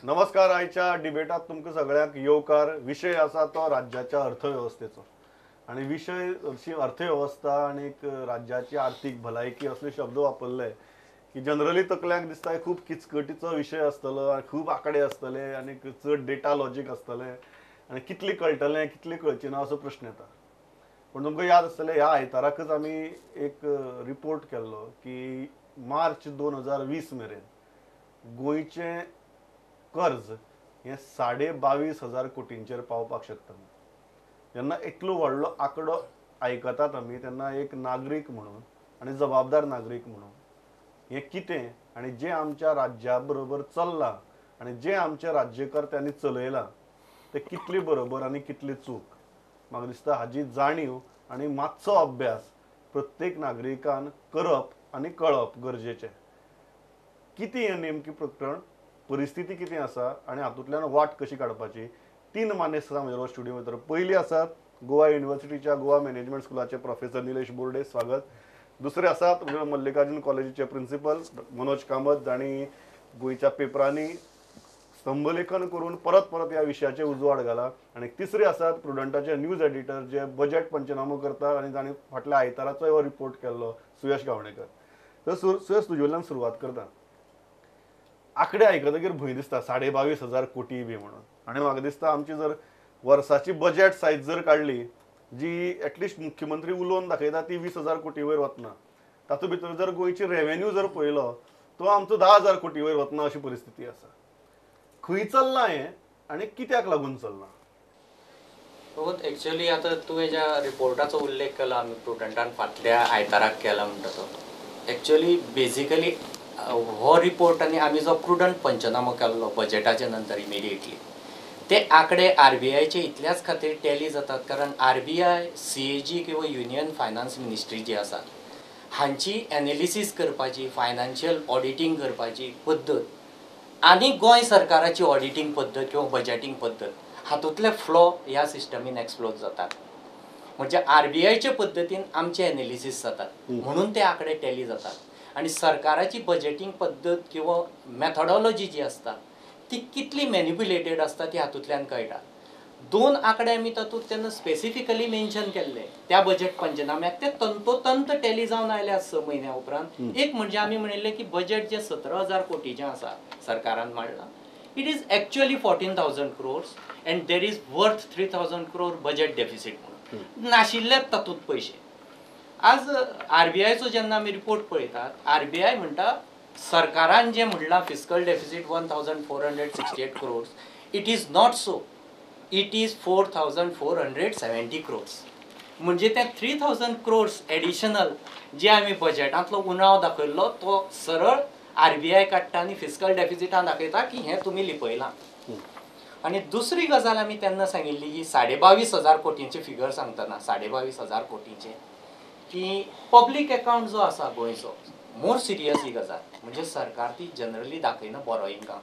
नमस्कार. आयच्या डिबेटात तुमकां सगळ्यांक येवकार. विशय आसा तो राज्याच्या अर्थवेवस्थेचो आनी विशय अशी अर्थवेवस्था आनी राज्याची आर्थीक भलायकी असले शब्द वापरले की जनरली तकल्यांक दिसता खूब किचकटीचो विशय आसतलो आनी खूब आंकडे आसतले आनी चड डेटा लॉजीक आसतलें आनी कितले कळटलें कितले कळचें ना असो प्रश्न येता. पूण तुमकां याद आसतलें ह्या आयताराकच आमी एक रिपोर्ट केल्लो की मार्च 2020 मेरेन गोंयचें कर्ज हें 22,500 कोटींचेर पावपाक शकता. जेन्ना इतलो व्हडलो आंकडो आयकतात आमी तेन्ना एक नागरीक म्हणून आनी जबाबदार नागरीक म्हणून हें कितें आनी जें आमच्या राज्या बरोबर चल्लां आनी जें आमच्या राज्यकर्त्यांनी चलयलां तें कितली बरोबर आनी कितली चूक, म्हाका दिसता हाजी जाणीव आनी मातसो अभ्यास प्रत्येक नागरिकान करप आनी कळप गरजेचें. कितें हें नेमकें प्रकरण, परिस्थिती कितें आसा आनी हातूंतल्यान वाट कशी काडपाची. तीन मानेस्त आसा म्हज्या स्टुडियो भितर. पयली आसात गोवा युनिवर्सिटीच्या गोवा मॅनेजमेंट स्कुलाचे प्रोफेसर निलेश बोर्डे, स्वागत. दुसरे आसात मल्लिकार्जुन कॉलेजीचे प्रिंसिपल मनोज कामत, जांणी गोंयच्या पेपरांनी स्तंभलेखन करून परत परत ह्या विशयाचेर उजवाड घाला. आनी तिसरे आसात प्रुडंटाचे न्यूज एडिटर जे बजेट पंचनामो करतात आनी जांणी फाटल्या आयताराचो हो रिपोर्ट केल्लो, सुयश गावणेकर. तर सुयश, तुजे वयल्यान सुरवात करता. आंकडे आयकतकीर भंय दिसता 22,500 कोटी बी म्हणून, आनी म्हाका दिसता आमची जर वर्साची बजेट सायज जर काडली जी एटलिस्ट मुख्यमंत्री उलोवन दाखयता ती 20,000 कोटी वयर वतना, तातूंत भितर जर गोंयची रेवेन्यू जर पळयलो तो आमचो 10,000 कोटी वयर वतना अशी परिस्थिती आसा. खंय चल्लां हें आनी कित्याक लागून चल्लां? एक्चुअली आतां तुवें ज्या रिपोर्टाचो उल्लेख केला आमी प्रुडंटान फाटल्या आयताराक केला म्हणटा तो, एक्चुअली बेजिकली हो रिपोर्ट आनी आमी जो प्रुडंट पंचनामो केल्लो बजेटाच्या नंतर इमिडिएटली ते आंकडे आरबीआयचे इतल्याच खातीर टॅली जातात कारण आरबीआय, सीएजी किंवा युनियन फायनान्स मिनिस्ट्री जी आसा हांची एनालिसीस करपाची, फायनान्शियल ऑडिटींग करपाची पद्दत आनी गोंय सरकाराची ऑडिटींग पद्दत किंवा बजेटींग पद्दत हातूंतले फ्लॉ ह्या सिस्टमीन एक्सप्लोज जातात. म्हणजे आरबीआयचे पद्दतीन आमचे एनालिसीस जातात म्हणून ते आंकडे टॅली जातात आनी सरकाराची बजेटींग पद्दत किंवा मॅथडॉलॉजी जी आसता ती कितली मॅनिप्युलेटेड आसता ती हातूंतल्यान कळटा. दोन आंकडे आमी तातूंत तेन्ना स्पेसिफिकली मेन्शन केल्ले त्या बजेट पंचनाम्याक, ते तंतोतंत टॅली जावन आयले 6 म्हयन्या उपरांत. एक म्हणजे आमी म्हणिल्लें की बजेट जें 17,000 कोटीचें आसा सरकारान मांडलां, it is actually 14,000 crores and there is worth 3,000 crore budget deficit म्हणून नाशिल्लेच तातूंत पयशे. आज आरबीआयचो जेन्ना आमी रिपोर्ट पळयतात, आरबीआय म्हणटा सरकारान जें म्हणलां fiscal deficit 1,468 crores, it is not so, it is 4,470 crores. म्हणजे ते 3,000 क्रोर्स एडिशनल जे आमी बजेटांतलो उणाव दाखयल्लो तो सरळ आरबीआय काडटा आनी फिस्कल डेफिसिटान दाखयता की हें तुमी लिपयलां. आनी दुसरी गजाल आमी तेन्ना सांगिल्ली की 22,500 कोटींचे फिगर सांगतना 22,500 कोटींचे की पब्लीक अकावंट जो आसा गोंयचो, मोर सिरियस ही गजाल म्हणजे सरकार ती जनरली दाखयना बोरोइंगाक.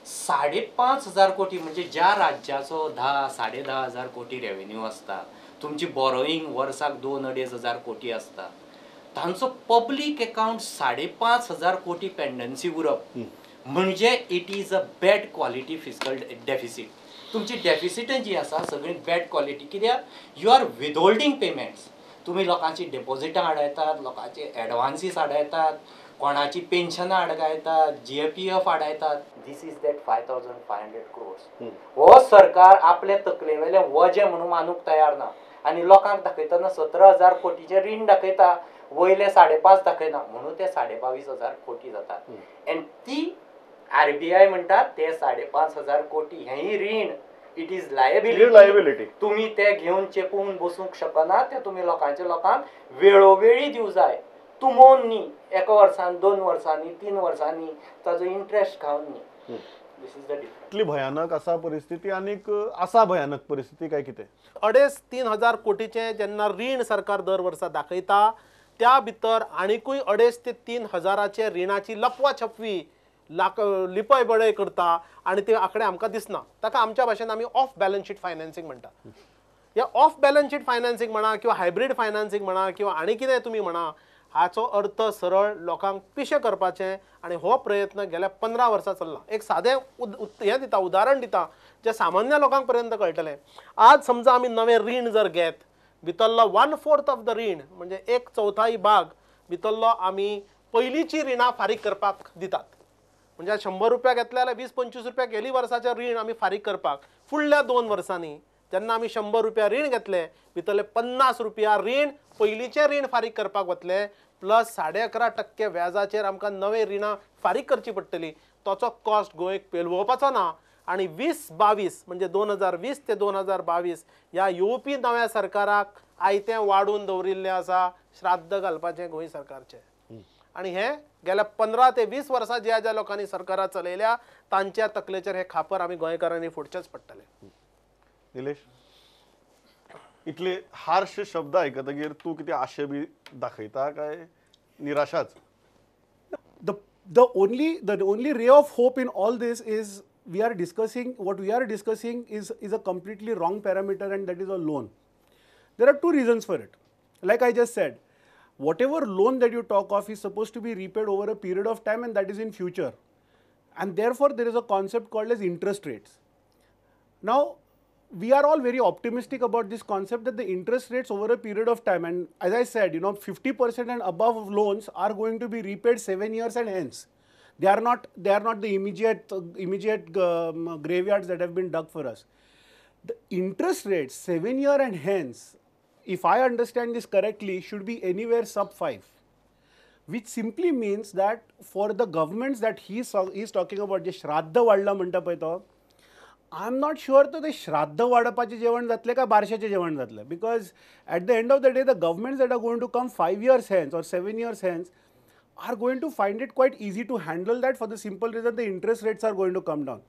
5,500 कोटी म्हणजे ज्या राज्याचो 10,000-10,500 कोटी रेवेन्यू आसता, तुमची बोरोइंग वर्साक 2-2,500 कोटी आसता, तांचो पब्लीक अकावंट 5,500 कोटी पेंडन्सी उरप म्हणजे it is a bad quality fiscal deficit. तुमची डेफिसिट जी आसा सगळी बॅड क्वॉलिटी, कित्याक you are withholding payments. तुमी लोकांची डेपोजिटां आडायतात, लोकांचे एडवान्सीस आडायतात, कोणाची पेन्शनां आडकायतात, जीएपीएफ आडायतात. This is that 5,500 crores. हो सरकार आपले तकलेवेलें वजें म्हणून मानूंक तयार ना आनी लोकांक दाखयतना 17,000 कोटीचें रीण दाखयता, वयले 5.5 दाखयना, म्हणून ते 22,500 कोटी जातात. एंड ती आरबीआय म्हणटा ते 5,500 कोटी हेंय रीण, it is liability. तुमी ते घेवन चेपून बसूंक शकना, ते तुमी लोकांचे लोकांक वेळोवेळी दिवं जाय, तुमोवन न्ही, एका वर्सान, 2 वर्सांनी, 3 वर्सांनी ताजो इंट्रस्ट खावन न्ही. This is the difference. इतली भयानक आसा परिस्थिती आनीक आसा भयानक परिस्थिती काय कितें? 2,500-3,000 कोटीचें जेन्ना रीण सरकार दर वर्सा दाखयता त्या भितर आनिकूय 2,500 ते 3,000 रिणाची लपवा छपवी लिपय बडय करता आनी ते आंकडे आमकां दिसना. ताका आमच्या भाशेन आमी ऑफ बॅलन्स शीट फायनान्सींग म्हणटा. ह्या ऑफ बॅलन्स शीट फायनान्सींग म्हणा किंवा हायब्रीड फायनान्सींग म्हणा किंवा आनी कितें तुमी म्हणा, हाचो अर्थ सरळ लोकांक पिशें करपाचें आनी हो प्रयत्न गेल्या 15 वर्सां चल्ला. एक सादें हें दिता, उदाहरण दिता जें सामान्य लोकांक पर्यंत कळटलें. आज समजा आमी नवें रीण जर घेत, भितरलो 1/4 ऑफ the रीण म्हणजे 1/4 भाग भितरलो आमी पयलींची रिणां फारीक करपाक दितात. म्हणजे 100 रुपया घेतले जाल्यार 20-25 रुपया गेली वर्साचें रीण आमी फारीक करपाक फुडल्या 2 वर्सांनी जेन्ना आमी 100 रुपया रीण घेतले भितरले 50 रुपया रीण पयलींचें रीण फारीक करपाक वतले, प्लस 11.5% व्याजाचेर आमकां नवे रिणां फारीक करची पडटली. ताचो कॉस्ट गोंयक पेलवपाचो ना. आनी 2022 म्हणजे 2020 ते 2022 ह्या येवपी नव्या सरकाराक आयतें वाडून दवरिल्लें आसा श्राद्ध घालपाचें गोंय सरकारचें. आनी हें गेल्या 15 ते 20 वर्सां ज्या ज्या लोकांनी सरकारां चलयल्या तांच्या तकलेचेर हे खापर आमी गोंयकारांनी फोडचेंच पडटलें. निलेश, इतले हार्श शब्द आयकतगीर तूं कितें आशे बी दाखयता काय निराशाच? The only ray of hope in all this is we are discussing, what we are discussing is a completely wrong parameter, and that is a loan. There are two reasons for it. Like I just said, whatever loan that you talk of is supposed to be repaid over a period of time, and that is in future. And therefore, there is a concept called as interest rates. Now, we are all very optimistic about this concept that the interest rates over a period of time, and as I said, you know, 50% and above of loans are going to be repaid 7 years and hence. They are not the immediate graveyards that have been dug for us. The interest rates 7 year and hence, if I understand this correctly, should be anywhere sub 5, which simply means that for the governments that he is talking about, जे श्राद्ध वाडला म्हणटा पळय तो, I am not sure तो ते श्राद्ध वाडपाचें जेवण जातलें काय बारशाचें जेवण जातलें, because at the end of the day the governments that are going to come 5 years hence or 7 years hence are going to find it quite easy to handle that, for the simple reason the interest rates are going to come down.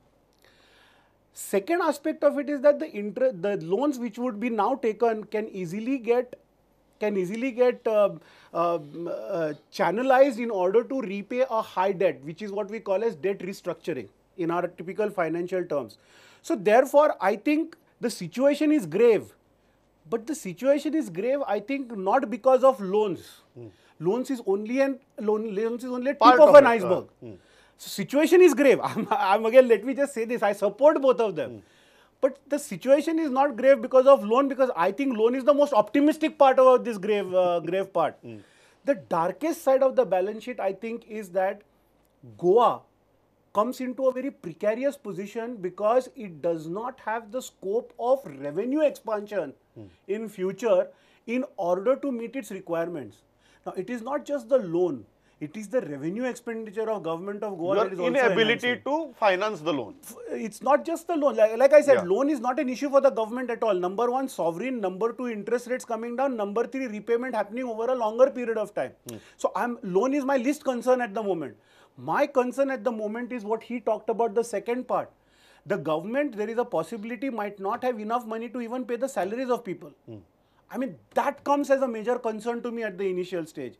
Second aspect of it is that the loans which would be now taken can easily get channelized in order to repay a high debt, which is what we call as debt restructuring in our typical financial terms. So therefore, I think the situation is grave, but the situation is grave, I think, not because of loans. Loans is only a tip of an iceberg. So situation is grave. I'm again, let me just say this, I support both of them. But the situation is not grave because of loan, because I think loan is the most optimistic part about this grave part. The darkest side of the balance sheet, I think, is that Goa comes into a very precarious position because it does not have the scope of revenue expansion in future in order to meet its requirements. Now, it is not just the loan. It is the revenue expenditure of government of Goa. Your that is also inability enhancing. To finance the loan. It's not just the loan. Like I said, loan is not an issue for the government at all. Number one, sovereign. Number two, interest rates coming down. Number three, repayment happening over a longer period of time. So loan is my least concern at the moment. My concern at the moment is what he talked about, the second part. The government, there is a possibility, might not have enough money to even pay the salaries of people. I mean, that comes as a major concern to me at the initial stage.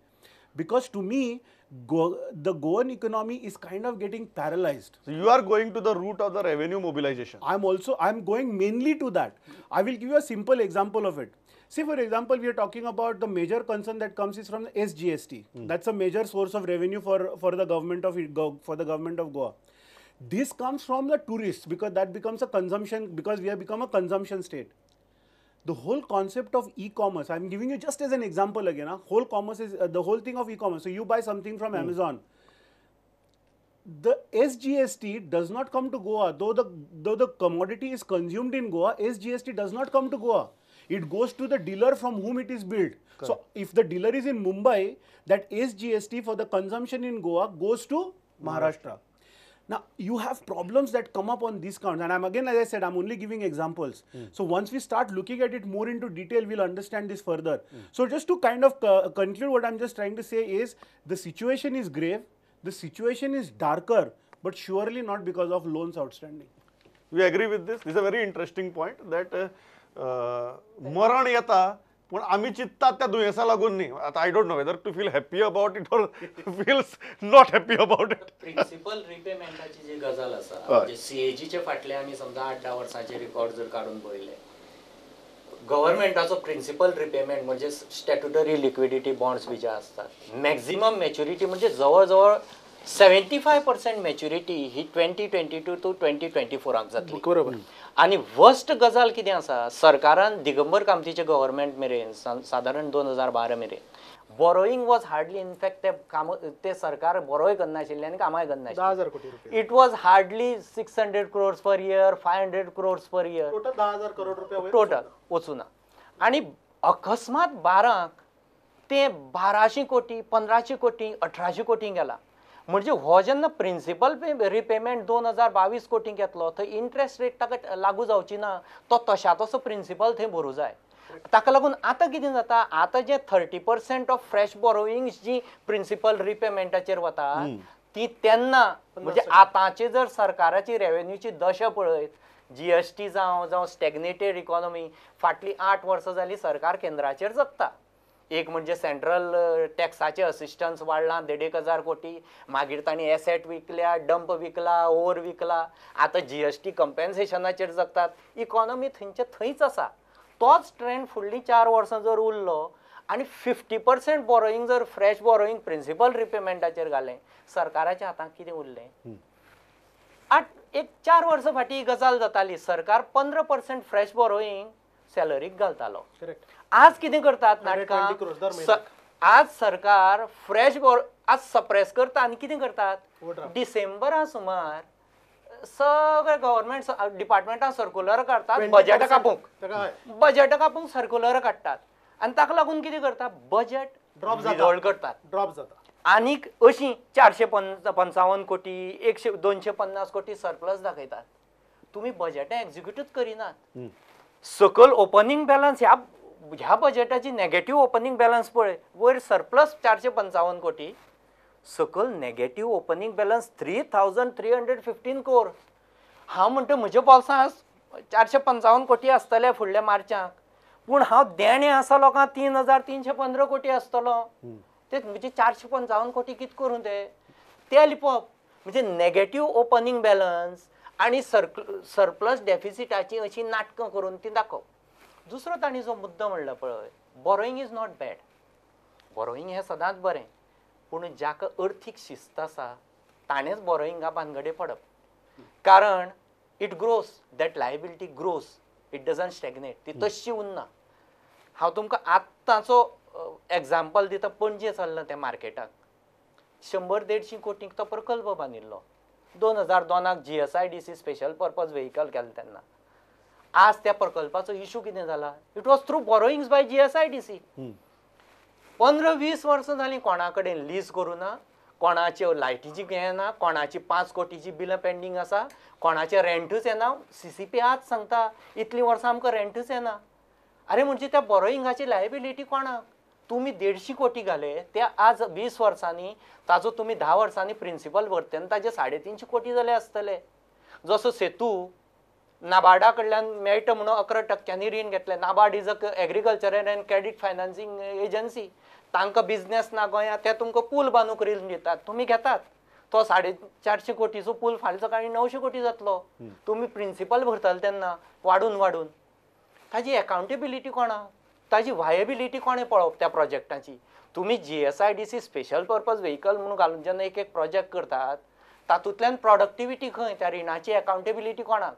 Because to me, the Goan economy is kind of getting paralyzed. So you are going to the root of the revenue mobilization. I'm going mainly to that. I will give you a simple example of it. See, for example, we are talking about the major concern that comes is from the SGST. That's a major source of revenue for the government of Goa. This comes from the tourists, because that becomes a consumption, because we have become a consumption state. The whole concept of e-commerce, I'm giving you just as an example again, whole commerce is the whole thing of e-commerce. So you buy something from Amazon. The SGST does not come to Goa, though the commodity is consumed in Goa, SGST does not come to Goa. It goes to the dealer from whom it is billed. Correct. So if the dealer is in Mumbai, that SGST for the consumption in Goa goes to Maharashtra. Now, you have problems that come up on these counts. And I'm again, as I said, I'm only giving examples. So once we start looking at it more into detail, we'll understand this further. So just to kind of conclude, what I'm just trying to say is the situation is grave, the situation is darker, but surely not because of loans outstanding. We agree with this. This is a very interesting point that मरण येता पण आमी चिंततात त्या दुयेंसा लागून न्ही. आतां I don't know whether to feel happy about it or feels not happy about it. Principal रिपेमेंटाची जी गजाल आसा, म्हणजे सीएजीचे फाटले आमी समजा 8-10 वर्सांचे रिकॉर्ड जर काडून पळयले, गव्हर्मेंटाचो प्रिन्सिपल रिपेमेंट म्हणजे स्टॅट्युटरी लिक्विडिटी बॉन्ड्स बी जे आसतात मॅक्झिमम मॅच्युरिटी म्हणजे जवळ जवळ 75% मॅच्युरिटी ही 2022 टू 2024 जातली. बरोबर. आनी वर्स्ट गजाल कितें आसा, सरकारान दिगंबर कामतीचे गव्हर्मेंट मेरेन सादारण 2012 मेरेन borrowing was hardly, in fact ते काम ते सरकार बोरोय करनाशिल्लें आनी कामाय करनाशिल्लें. 10,000 कोटी रुपया. It was hardly 600 crores per year, 500 crores per year, total 10,000 crore रुपया टोटल वचूना. आनी अकस्मात 12 ते 1200 कोटी, 1500 कोटी, 1800 कोटी गेला. म्हणजे हो जेन्ना प्रिन्सिपल रिपेमेंट 2022 कोटींक येतलो थंय इंट्रस्ट रेट ताका लागू जावची ना, तो तशा तसो प्रिन्सिपल थंय भरूं जाय. ताका लागून आतां कितें जाता, आतां जे 30% ऑफ फ्रेश बोरोइंग्स जी प्रिन्सिपल रिपेमेंटाचेर वता ती तेन्ना म्हणजे आतांचे जर सरकाराची रेवेन्यूची दशा पळयत, GST जावं जावं स्टॅग्नेटेड इकॉनॉमी, फाटलीं 8 वर्सां जालीं सरकार केंद्राचेर जगता. एक म्हणजे सेंट्रल टॅक्साचें असिस्टन्स वाडलां 1,500 कोटी, मागीर तांणी एसेट विकल्या, डंप विकला, ओवर विकला, आतां GST कंपेन्सेशनाचेर जगतात. इकॉनॉमी थंयचे थंयच आसा. तोच ट्रेंड फुडलीं 4 वर्सां जर उरलो आनी 50% बोरोइंग जर फ्रेश बोरोइंग प्रिन्सिपल रिपेमेंटाचेर घालें, सरकाराच्या हातांत कितें उरलें? 4 वर्सां फाटीं ही गजाल जाताली, सरकार 15% फ्रेश बोरोइंग सॅलरीक घालतालो. आज कितें करतात नाटकां, आज सरकार फ्रेश आज सप्रेस करता आनी कितें करतात, डिसेंबरा सुमार सगळे गव्हर्मेंट डिपार्टमेंटां सर्कुलर काडटात बजेट कापूंक, बजेट कापूंक सर्कुलर काडटात आनी ताका लागून कितें करता, बजेट ड्रॉप करतात, ड्रॉप जाता. आनीक अशी 455 कोटी, 250 कोटी सरप्लस दाखयतात. तुमी बजेटां एक्झिक्यूटूच करिनात. सकयल ओपनींग बॅलन्स ह्या बजेटाची नेगेटीव ओपनींग बॅलन्स पळय, वयर सरप्लस 455 कोटी, सकयल नेगेटीव ओपनींग बॅलन्स 3,315 crore. हांव म्हणटा म्हज्या बोल्सां 455 कोटी आसतले फुडल्या मार्चाक, पूण हांव देणें आसा लोकांक 3,315 कोटी आसतलो. ते म्हणजे 455 कोटी कितें करूं ते लिपोवप म्हणजे नेगेटीव ओपनींग बॅलन्स आनी सरप्लस डेफिसिटाची अशी नाटकां करून ती दाखोवप. दुसरो तांणी जो मुद्दो म्हणला पळय, borrowing is not bad, borrowing हें सदांच बरें, पूण जाका अर्थीक शिस्त आसा ताणेंच बोरोइंगा भानगडे पडप, कारण it grows, that liability grows, it doesn't stagnate, ती तशी उरना. हांव तुमकां आत्तांचो एग्जाम्पल दिता, पणजे चल्लां तें मार्केटाक 100-150 कोटींक तो प्रकल्प बांदिल्लो 2002 GSIDC special purpose vehicle केलें तेन्ना. आज त्या प्रकल्पाचो इशू कितें जाला, it was through borrowings by GSIDC. 15-20 वर्सां जालीं कोणा कडेन लीज करूं ना, कोणाच्यो लायटीची येना, कोणाची 5 कोटीची बिलां पेंडींग आसा, कोणाचें रेंटूच येना. CCP आज सांगता इतलीं वर्सां आमकां रेंटूच येना. अरे म्हणजे त्या बोरोइंगाची लायबिलिटी कोणाक? तुमी 150 कोटी घाले ते आज 20 वर्सांनी ताजो तुमी 10 वर्सांनी प्रिन्सिपल भरता तेन्ना ताजे 350 कोटी जाले आसतले. जसो सेतू नाबार्डा कडल्यान मेळटा म्हणून 11% रीण घेतलें. NABARD is a agricultural and credit financing agency. तांकां बिजनेस ना गोंयांत, ते तुमकां पूल बांदूंक रीण दितात, तुमी घेतात. तो 450 कोटीचो पूल फाल्यां सकाळीं 900 कोटी जातलो. तुमी प्रिन्सिपल भरतले तेन्ना वाडून वाडून. ताजी एकाउंटेबिलिटी कोणा, ताजी व्हायबिलिटी कोणें पळोवप त्या प्रोजेक्टाची? तुमी GSIDC special purpose vehicle म्हणून घालून जेन्ना एक एक प्रोजेक्ट करतात तातूंतल्यान प्रोडक्टिविटी खंय, त्या रिणाची एकाउंटेबिलिटी कोणाक?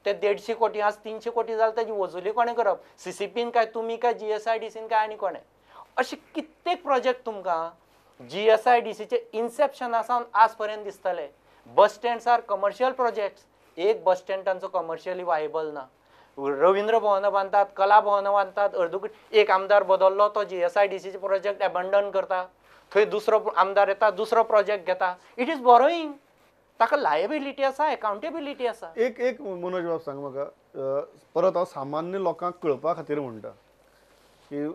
ते 150 कोटी आज 300 कोटी जाले, ताजी वजुली कोणें करप? CCPन काय तुमी काय GSIDCन काय आनी कोणें? अशे कित्येक प्रोजेक्ट तुमकां GSIDCचे इन्सेप्शना सावन आज पर्यंत दिसतले. Bus stands are commercial projects, एक बस स्टँड तांचो कमर्शियली वायबल ना. रवींद्र भवनां बांदतात, कला भवनां बांदतात, अर्दकुट एक आमदार बदल्लो तो GSIDCचे प्रोजेक्ट एबंडन करता, थंय दुसरो आमदार येता दुसरो प्रोजेक्ट घेता. It is borrowing, ताका लायबिलिटी आसा, एकाउंटेबिलिटी आसा. एक एक मनोज बाब सांग म्हाका, परत हांव सामान्य लोकांक कळपा खातीर म्हणटा की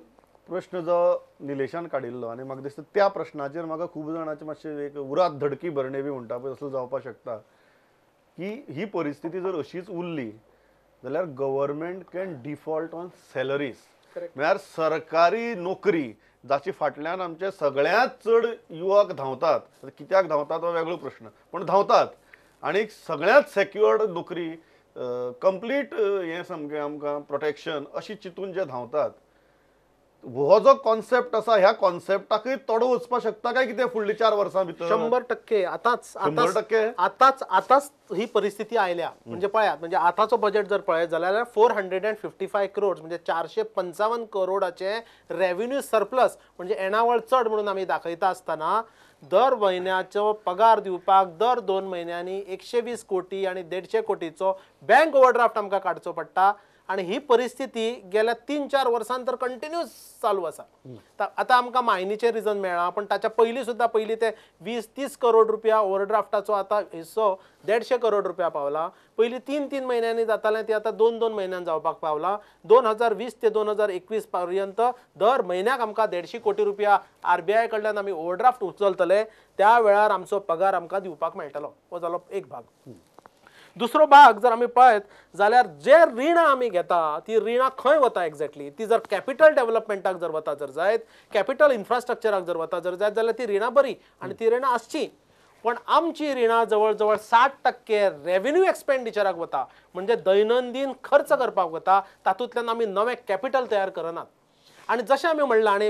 प्रश्न जो निलेशान काडिल्लो आनी म्हाका दिसता त्या प्रश्नाचेर म्हाका खूब जाणांचे मातशें एक उरात धडकी भरणे बी म्हणटा पळय तसलो जावपाक शकता की ही परिस्थिती जर अशीच उरली जाल्यार government can default on salaries. म्हळ्यार सरकारी नोकरी जाची फाटल्यान आमचे सगळ्यांत चड युवक धांवतात, कित्याक धांवतात हो वेगळो प्रश्न, पण धांवतात, आनी सगळ्यांत सेक्युअर्ड नोकरी कंप्लीट हें सामकें आमकां प्रोटेक्शन अशी चिंतून जे धांवतात, हो जो कॉन्सेप्ट आसा ह्या कॉन्सेप्टाकय तोडो वचपाक शकता काय कितें फुडल्या 4 वर्सां भितर? 100% आतांच 100% आतांच आतांच ही परिस्थिती आयल्या. म्हणजे पळयात, म्हणजे आतांचो बजेट जर पळयत जाल्यार 455 करोड म्हणजे 455 करोडाचे रेव्हेन्यू सरप्लस म्हणजे येणावळ चड म्हणून आमी दाखयता आसतना दर म्हयन्याचो पगार दिवपाक दर 2 म्हयन्यांनी 120 कोटी आनी 150 कोटीचो बँक ओवरड्राफ्ट आमकां काडचो पडटा. आनी ही परिस्थिती गेल्या 3-4 वर्सां तर कंटिन्यूस चालू आसा. आतां आमकां मायनीचें रिजन मेळ्ळां, पण ताच्या पयलीं सुद्दां पयलीं ते 20-30 करोड रुपया ओवरड्राफ्टाचो आतां हिस्सो 150 करोड रुपया पावला. पयलीं 3-3 म्हयन्यांनी जातालें ते आतां 2-2 म्हयन्यान जावपाक पावला. 2020 ते 2021 पर्यंत दर म्हयन्याक आमकां 150 कोटी रुपया आरबीआय कडल्यान आमी ओवरड्राफ्ट उचलतले, त्या वेळार आमचो पगार आमकां दिवपाक मेळटलो. हो जालो एक भाग. दुसरो भाग जर आमी पळयत जाल्यार जे रिणां आमी घेता ती रिणां खंय वता एक्झॅक्टली, ती जर कॅपिटल डेव्हलपमेंटाक जर वता जर जायत, कॅपिटल इन्फ्रास्ट्रक्चराक जर वता जर जायत जाल्यार ती रिणां बरी आनी ती रिणां आसची. पण आमची रिणां जवळ जवळ 60% रेव्हेन्यू एक्सपेंडिचराक वता, म्हणजे दैनंदीन खर्च करपाक वता, तातूंतल्यान आमी नवें कॅपिटल तयार करनात. आनी जशें आमी म्हणलां आनी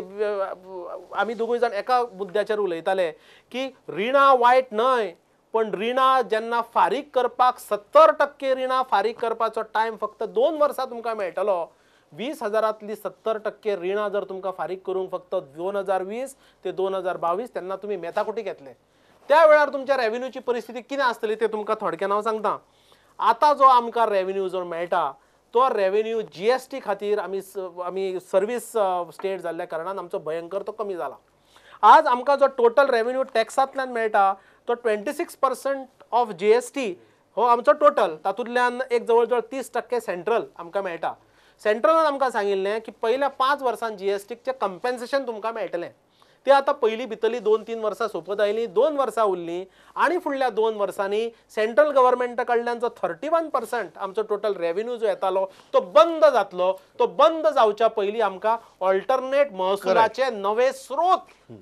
आमी दोगूय जाण एका मुद्द्याचेर उलयताले की रिणां वायट न्हय, पण रिणां जेन्ना फारीक करपाक 70% रिणां फारीक करपाचो टायम फक्त 2 वर्सां तुमकां मेळटलो. 20,000तली 70% रिणां जर तुमकां फारीक करूंक फक्त 2020 ते 2022 तेन्ना तुमी मेथाकोटी घेतले, त्या वेळार तुमच्या रेव्हेन्यूची परिस्थिती कितें आसतली तें तुमकां थोडक्यान हांव सांगता. आतां जो आमकां रेव्हेन्यू जो मेळटा तो रेव्हेन्यू जीएसटी खातीर आमी आमी सर्वीस स्टेट जाल्ल्या कारणान आमचो भयंकर तो कमी जाला. आज आमकां जो टोटल रेव्हेन्यू टॅक्सांतल्यान मेळटा तो 26% ऑफ जीएसटी हो आमचो टोटल, तातूंतल्यान एक जवळ जवळ 30% सेंट्रल आमकां मेळटा. सेंट्रलान आमकां सांगिल्लें की पयल्या 5 वर्सां जीएसटीचें कंपेन्सेशन तुमकां मेळटलें, ते आतां पयलीं भितरलीं 2-3 वर्सां सोंपत आयलीं, 2 वर्सां उरलीं आनी फुडल्या 2 वर्सांनी सेंट्रल गव्हर्मेंटा कडल्यान जो 31% आमचो टोटल रेव्हेन्यू जो येतालो तो बंद जातलो. तो बंद जावच्या पयलीं आमकां ऑल्टरनेट महसुलाचे नवे स्रोत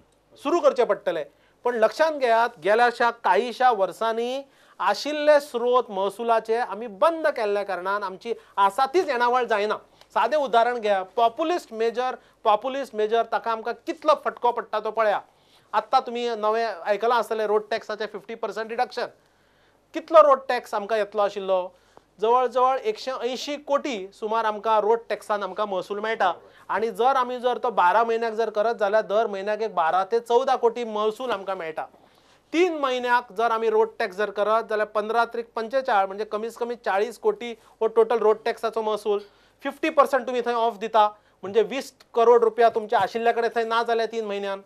सुरू करचे पडटले. पण लक्षांत घेयात, गेल्याशा काहीशा वर्सांनी आशिल्ले स्रोत महसुलाचे आमी बंद केल्ल्या कारणान आमची आसा तीच येणावळ जायना. सादें उदाहरण घेया, पॉप्युलिस्ट मेजर ताका आमकां कितलो फटको पडटा तो पळया. आत्तां तुमी नवें आयकलां आसतलें रोड टॅक्साचें 50% रिडक्शन. कितलो रोड टॅक्स आमकां येतलो आशिल्लो? जवळ जवळ 180 कोटी सुमार आमकां रोड टॅक्सान आमकां महसूल मेळटा. आनी जर आमी जर तो 12 म्हयन्याक जर करत जाल्यार दर म्हयन्याक एक 12 ते 14 कोटी महसूल आमकां मेळटा. 3 म्हयन्याक जर आमी रोड टॅक्स जर करत जाल्यार 15 त्रिक 45 म्हणजे कमीत कमी 40 कोटी हो टोटल रोड टॅक्साचो महसूल. 50% तुमी थंय ऑफ दिता म्हणजे 20 करोड रुपया तुमच्या आशिल्ल्या कडेन थंय ना जाले 3 म्हयन्यान.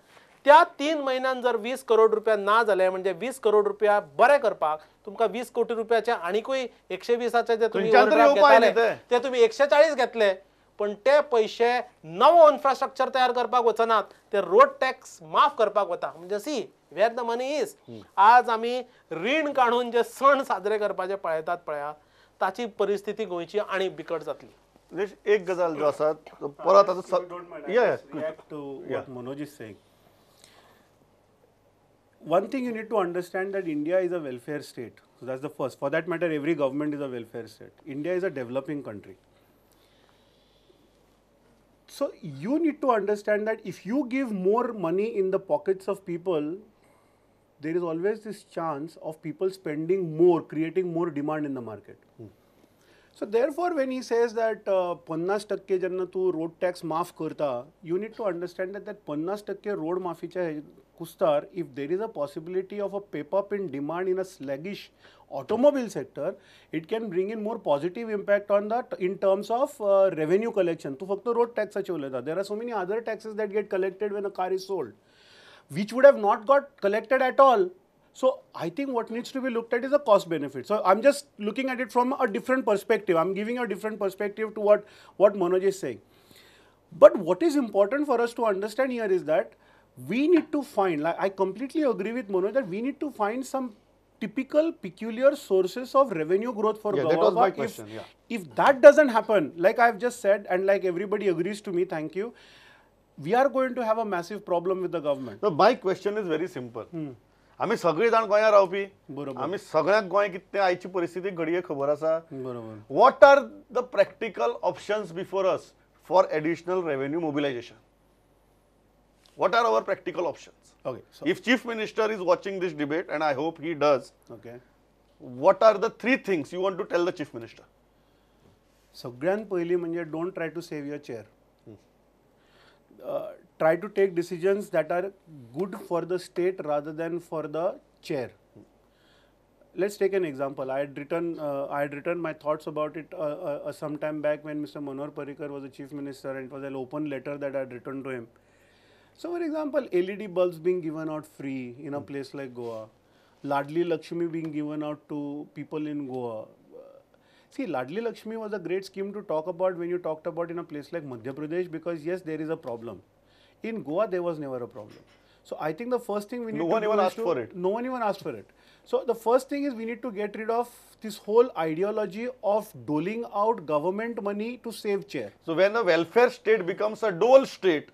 त्या 3 म्हयन्यान जर 20 करोड रुपया ना जाले म्हणजे 20 करोड रुपया बरे करपाक तुमकां 20 कोटी रुपयाचे आनीकूय 120 जे तुमी घेतले ते तुमी 140 घेतले, पण ते पैसे नवो इन्फ्रास्ट्रक्चर तयार करपाक वचनात, ते रोड टॅक्स माफ करपाक वता. म्हणजे see where the money is. आज आमी रीण काडून जे सण साजरे करपाचे पळयतात पळया, ताची परिस्थिती गोंयची आनी बिकट जातली. एक गजाल जो आसा परत आतां Manoj is saying, one thing you need to understand that India is a welfare state. So that's the first. For that matter, every government is a welfare state. India is a developing country. So you need to understand that if you give more money in the pockets of people, there is always this chance of people spending more, creating more demand in the market. So therefore, when he says that 50% जेन्ना तूं road tax माफ करता, you need to understand that that 50% road माफीच्या कुस्तार, if there is a possibility of a pep up in demand in a sluggish automobile sector, it can bring in more positive impact on that in terms of revenue collection. तूं फक्त road taxाचें उलयता, there are so many other taxes that get collected when a car is sold, which would have not got collected at all. So I think what needs to be looked at is a cost benefit. So I'm just looking at it from a different perspective. I'm giving a different perspective to what Manoj is saying. But what is important for us to understand here is that we need to find, like I completely agree with Manoj that we need to find some typical peculiar sources of revenue growth for Goa. That was my question. If that doesn't happen, like I've just said, and like everybody agrees to me, thank you, we are going to have a massive problem with the government. So my question is very simple. आमी सगळे जाण गोंयांत रावपी, बरोबर. आमी सगळ्यांक गोंय कितें आयची परिस्थिती घडये खबर आसा. बरोबर. What are the practical options before us for additional revenue mobilisation? What are our practical options? Okay. So, if Chief Minister is watching this debate, and I hope he does, okay. What are the three things you want to tell the Chief Minister? सगळ्यात पहिली म्हणजे don't try to save your chair. Try to take decisions that are good for the state rather than for the chair. Let's take an example. I had written my thoughts about it some time back when Mr. Manohar Parrikar was the Chief Minister, and it was an open letter that I had written to him. So, for example, LED bulbs being given out free in a place like Goa, Ladli Lakshmi being given out to people in Goa. See, Ladli Lakshmi was a great scheme to talk about when you talked about in a place like Madhya Pradesh, because yes, there is a problem. In Goa, there was never a problem. So, I think the first thing we need No to one do even is asked for it. No one even asked for it. So, the first thing is we need to get rid of this whole ideology of doling out government money to save chair. So, when a welfare state becomes a dole state,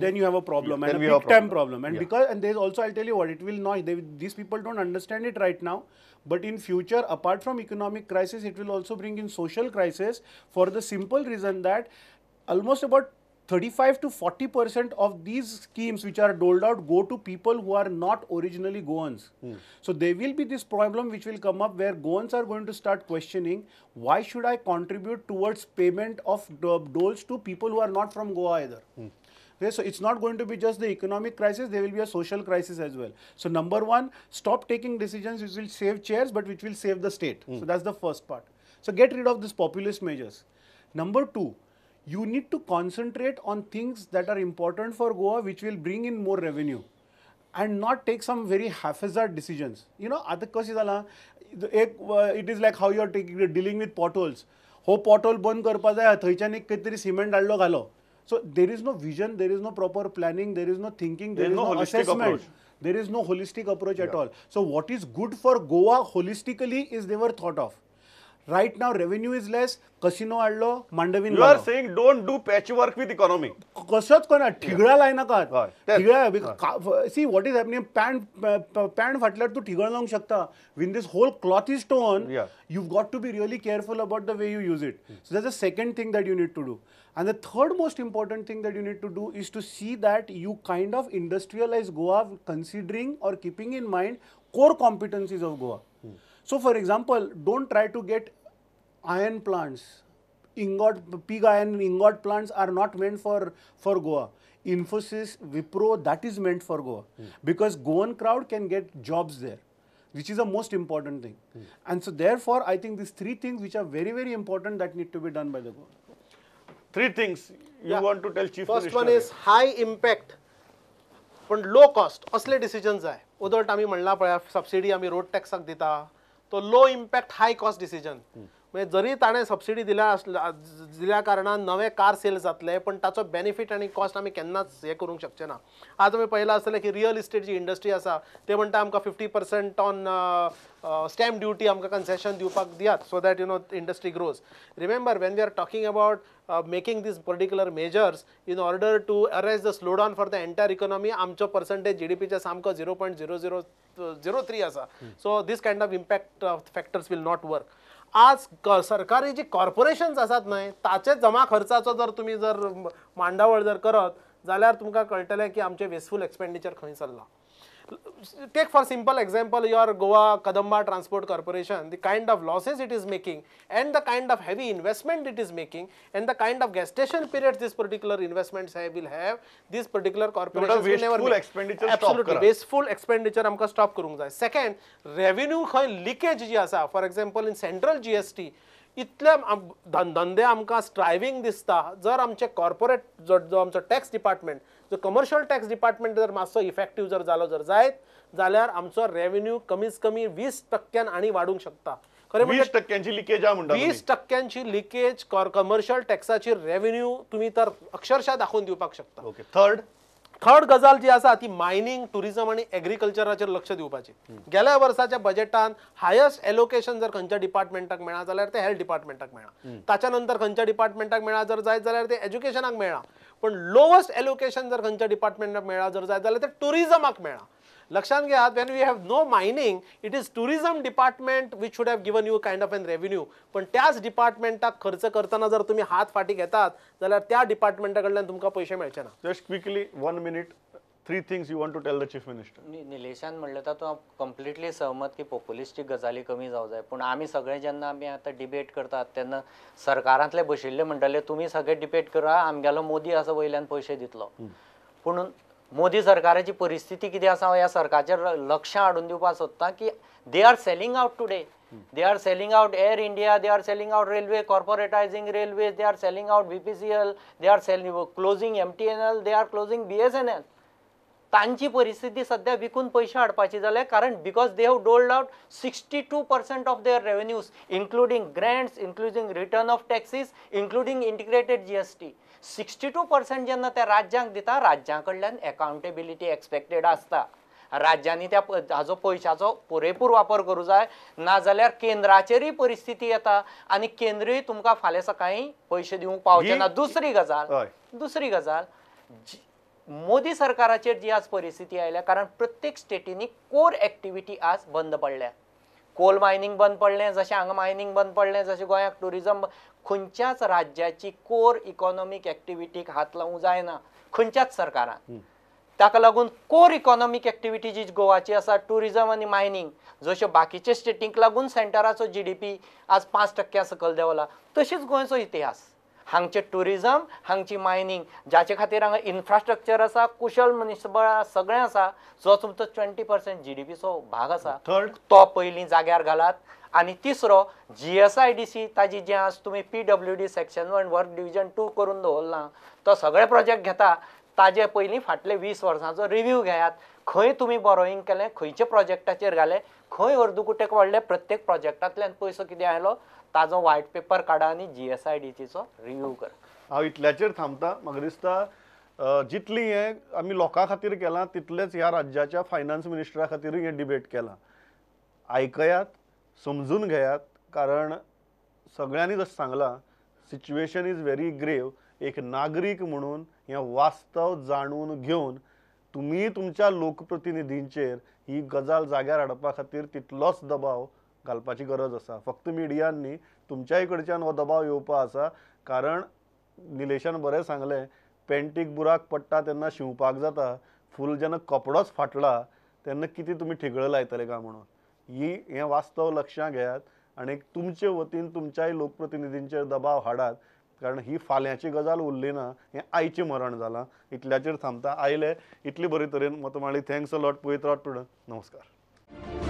then you have a problem, yeah, and a we have big time problem. And yeah. because, and there's also, I'll tell you what, it will not, these people don't understand it right now, but in future, apart from economic crisis, it will also bring in social crisis, for the simple reason that almost about 35 to 40% of these schemes which are doled out go to people who are not originally Goans. So there will be this problem which will come up where Goans are going to start questioning, why should I contribute towards payment of doles to people who are not from Goa either? Okay, so it's not going to be just the economic crisis, there will be a social crisis as well. So number one, stop taking decisions which will save chairs but which will save the state. So that's the first part. So get rid of these populist measures. Number two, you need to concentrate on things that are important for Goa, which will bring in more revenue, and not take some very haphazard decisions. You know, it is like how you are dealing with potholes. Ho pothole band karpa jay, थंयच्यान एक कितें तरी cement हाडलो घालो. So there is no vision, there is no proper planning, there is no thinking, there is no assessment. Approach. There is no holistic approach at all. So what is good for Goa holistically is never thought of. Right now, revenue is less. Casino हाडलो, Mandavin. You are saying don't do patchwork with economy. कसोच कोना ठिगळा लायनाकात. ठिगळा. See what is happening. Pant फाटल्यार तूं ठिगळ लावंक शकता. When this whole cloth is torn, you've got to be really careful about the way you use it. So that's the second thing that you need to do. And the third most important thing that you need to do is to see that you kind of industrialize Goa, considering or keeping in mind core competencies of Goa. So for example, don't try to get iron plants. Ingot, pig iron ingot plants are not meant for Goa. Infosys, Wipro, that is meant for Goa. Because Goan crowd can get jobs there, which is the most important thing. And so therefore, I think these three things which are very, very important that need to be done by the Goa. Three things you want to tell Chief Minister. First one is high impact, but low cost. असले decisions आहे. उदट आमी म्हणला पळय, subsidy आमी road टॅक्साक दिता, तो low impact high cost decision. म्हणजे जरी ताणें सबसिडी दिल्या कारणान नवे कार सेल जातले, पण ताचो बेनिफीट आनी कॉस्ट आमी केन्नाच हें करूंक शकचे ना. आज आमी पळयलां आसतलें की रियल इस्टेट जी इंडस्ट्री आसा ते म्हणटा आमकां 50% ऑन स्टॅम्प ड्युटी आमकां कन्सेशन दिवपाक दियात, so that you know industry grows. Remember when we are talking about making these particular measures in order to arrest the slowdown for the entire economy, आमचो percentage जीडीपीच्या सामको 0.0003 आसा. So this kind of impact factors will not work. आज सरकारी जी corporations आसात न्हय ताचे जमा खर्चाचो जर तुमी जर मांडावळ जर करत जाल्यार तुमकां कळटलें की आमचें वेस्टफूल एक्सपेंडिचर खंय चल्लां. Take for simple example your Goa Kadamba Transport Corporation, the kind of losses it is making and the kind of heavy investment it is making and the kind of gestation periods this particular investments will have, this particular corporation will never make. Expenditure absolutely wasteful expenditure आमकां stop करूंक जाय. Second, revenue खंय leakage जी आसा, for example in central GST, इतले धंदे आमकां स्ट्रायव्हींग दिसता. जर आमचे कॉर्पोरेट जो आमचो टॅक्स डिपार्टमेंट, जो कमर्शियल टॅक्स डिपार्टमेंट जर मातसो इफेक्टीव जर जालो जर जायत जाल्यार आमचो रेव्हेन्यू कमीत कमी 20% आनी वाडूंक शकता. खरें म्हणजे 20% लिकेज म्हणटा, 20% लिकेज कमर्शियल टॅक्साची रेव्हेन्यू तुमी तर अक्षरशः दाखोवन दिवपाक शकता. ओके, थर्ड थर्ड गजाल जी आसा ती मायनिंग, टुरिजम आनी एग्रीकल्चराचेर लक्ष दिवपाची. गेल्या वर्साच्या बजेटान हायस्ट एलोकेशन जर खंयच्या डिपार्टमेंटाक मेळ्ळां जाल्यार तें हेल्थ डिपार्टमेंटाक मेळ्ळां, ताच्या नंतर खंयच्या डिपार्टमेंटाक मेळ्ळां जर जायत जाल्यार तें एज्युकेशनाक मेळ्ळां, पण लोवस्ट एलोकेशन जर खंयच्या डिपार्टमेंटाक मेळ्ळां जर जायत जाल्यार तें टुरिजमाक मेळ्ळां. लक्षांत घेयात, when we have no mining, it is tourism department which should have given you kind of an revenue. पण त्याच डिपार्टमेंटाक खर्च करतना जर तुमी हात फाटी घेतात जाल्यार त्या डिपार्टमेंटा कडल्यान तुमकां पयशे मेळचे ना. Just quickly 1 minute, 3 things you want to tell the chief minister. निलेशान म्हणलें तातूंत हांव कंप्लिटली सहमत की पोप्युलिस्टीक गजाली कमी जावं जाय, पूण आमी सगळे जेन्ना आमी आतां डिबेट करतात तेन्ना सरकारांतले बशिल्ले म्हणटले तुमी सगळे डिबेट करा, आमगेलो मोदी आसा वयल्यान पयशे दितलो. पूण मोदी सरकाराची परिस्थिती कितें आसा हांव ह्या सरकाराचेर लक्ष हाडून दिवपाक सोदतां की they are selling out today, they are selling out Air India, they are selling out railway, corporatising railway, they are selling out BPCL, they are selling closing MTNL, they are closing BSNL. तांची परिस्थिती सध्या विकून पयशे हाडपाची जाल्या, कारण because they have doled out 62% of their revenues, including grants, including return of taxes, including integrated GST. 62% जेन्ना त्या राज्यांक दिता, राज्यां कडल्यान एकाउंटेबिलिटी एक्सपेक्टेड आसता. राज्यांनी त्या हाजो पयशाचो पुरेपूर वापर करूं जाय, नाजाल्यार केंद्राचेरूय परिस्थिती येता आनी केंद्रूय तुमकां फाल्यां सकाळीं पयशे दिवंक पावचे ना. दुसरी गजाल मोदी सरकाराचेर जी आज परिस्थिती आयल्या, कारण प्रत्येक स्टेटींनी कोर एक्टिविटी आज बंद पडल्या. कोल मायनींग बंद पडलें, जशें हांगा मायनींग बंद पडलें, जशें गोंयाक ट्युरिजम, खंयच्याच राज्याची कोर इकॉनॉमीक एक्टिविटीक हात लावूंक जायना खंयच्याच सरकारान. ताका लागून कोर इकॉनॉमीक एक्टिविटी जी गोवाची आसा, ट्युरिजम आनी मायनींग, जश्यो बाकीचे स्टेटींक लागून सेंटराचो GDP आज 5% सकयल देंवला, तशीच गोंयचो इतिहास. हांगचें ट्युरिजम, हांगची मायनींग, जाचे खातीर हांगा इन्फ्रास्ट्रक्चर आसा, कुशल मनीसबळ सगळें आसा, जो तुमचो 20% GDPचो भाग आसा तो पयलीं जाग्यार घालात. आनी तिसरो GSIDC ताजी जें आज तुमी PWD section 1 work division 2 करून दवरलां, तो सगळे प्रोजेक्ट घेता, ताजे पयलीं फाटले 20 वर्सांचो रिव्यू घेयात, खंय तुमी बोरोईंग केलें, खंयच्या प्रोजेक्टाचेर घालें, खंय अर्दकुटेक वाडले, प्रत्येक प्रोजेक्टांतल्यान पयसो कितें आयलो ताजो व्हायट पेपर काडा आनी GSIDCचो रिव्यू कर. हांव इतल्याचेर थांबता. म्हाका दिसता जितली हें आमी लोकां खातीर केलां तितलेंच ह्या राज्याच्या फायनान्स मिनिस्टरा खातीरूय हें डिबेट केलां. आयकयात, समजून घेयात, कारण सगळ्यांनी जशें सांगलां सिच्युएशन is very grave. एक नागरीक म्हणून हें वास्तव जाणून घेवन तुमी तुमच्या लोकप्रतिनिधींचेर ही गजाल जाग्यार हाडपा खातीर तितलोच दबाव घालपाची गरज आसा. फक्त मिडियान न्ही, तुमच्याय कडच्यान हो दबाव येवपा आसा. कारण निलेशान बरें सांगलें, पेंटीक बुराक पडटा तेन्ना शिंवपाक जाता, फूल जेन्ना कपडोच फाटला तेन्ना कितें तुमी ठिगळं लायतले काय म्हणून. ही हें वास्तव लक्षां घेयात आनी तुमचे वतीन तुमच्याय लोकप्रतिनिधींचेर दबाव हाडात, कारण ही फाल्यांची गजाल उरली ना, हें आयचें मरण जालां. इतल्याचेर थांबता. आयले इतली बरे तरेन मत माळी. Thanks a lot. पळयत रावत. नमस्कार.